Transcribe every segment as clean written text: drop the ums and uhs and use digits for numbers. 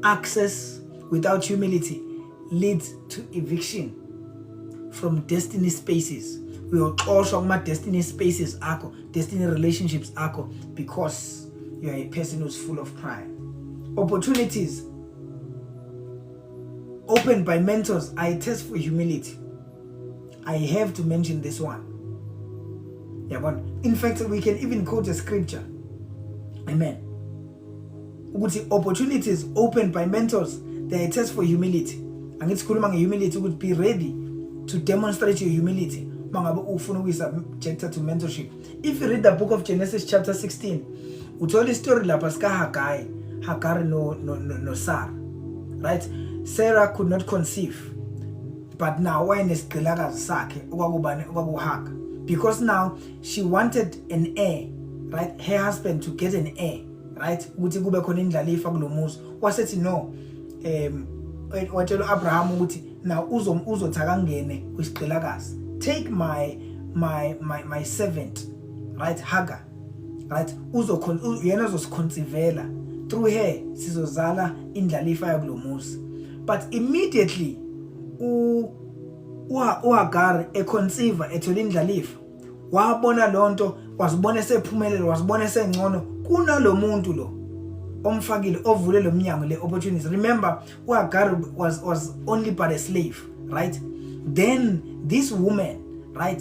Access without humility leads to eviction from destiny spaces. Uyoxoshwa kuma destiny spaces akho, destiny relationships akho, because you are a person who's full of pride. Opportunities opened by mentors I test for humility. I have to mention this one. Yabona, in fact, we can even quote a scripture, amen, ukuthi opportunities opened by mentors, they are a test for humility. Angithi sikhuluma nge-humility, ukuthi be ready to demonstrate your humility uma ngabe ufuna ukuyisubjecta to mentorship. If you read the book of Genesis chapter 16, uthola isitori lapha sikaHagai, Hagar no Sarah, right? Sarah could not conceive, but now wayenesigqilakazi sakhe okwakubani? OkwakuHagar. Because now she wanted an heir, right? Her husband to get an heir, right? Ukuthi kube khona indlalifa kulomuzi. Wasethi no, watshela uAbraham ukuthi now uzothi akangene kwisigqilakazi, take my servant, right, Hagar, right? Uzokhon yena uzosiconcivela, through her sizozala indlalifa yakulomuzi. But immediately u uHagar econceive, ethola indlalifa, wabona lonto, wazibona esephumelele, wazibona esengcono kunalomuntu lo omfakile, ovule lo mnyango, le opportunity. Remember, uHagar was only but a slave, right? Then this woman, right,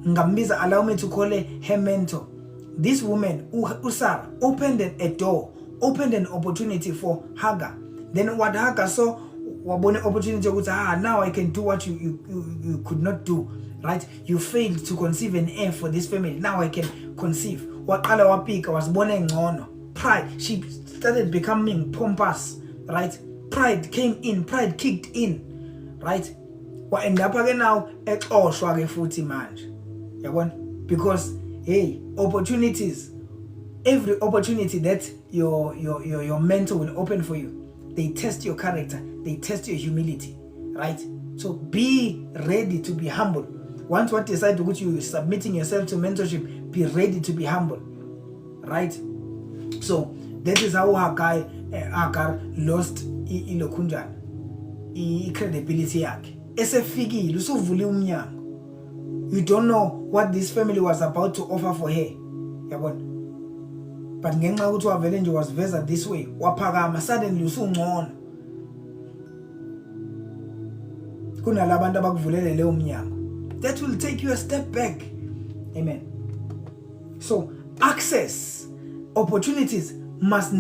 ngambiza, allow me to call her her mentor, this woman uSarah opened a door, opened an opportunity for Hagar. Then what Hagar saw, wabona opportunity ukuthi, "Ah, now I can do what you could not do, right? You failed to conceive an heir for this family. Now I can conceive." Waqala wapika, wazibona engcono. Pride, she started becoming pompous, right? Pride came in, pride kicked in, right? Wa end up ke now exoshwa ke futhi manje, yabona? Because hey, opportunities, every opportunity that your mentor will open for you, they test your character, they test your humility, right? So be ready to be humble. Once what decide ukuthi you submitting yourself to mentorship, be ready to be humble, right? So that is how Hagar lost ilokhunjana, i-credibility yakhe. Esefikile, usuvule umnyango, you don't know what this family was about to offer for her, yabona? But ngenxa yokuthi wavele nje waziveza this way, waphakama, suddenly usungcono kunalabantu abakuvulele leyo mnyango. That will take you a step back, amen. So access, opportunities must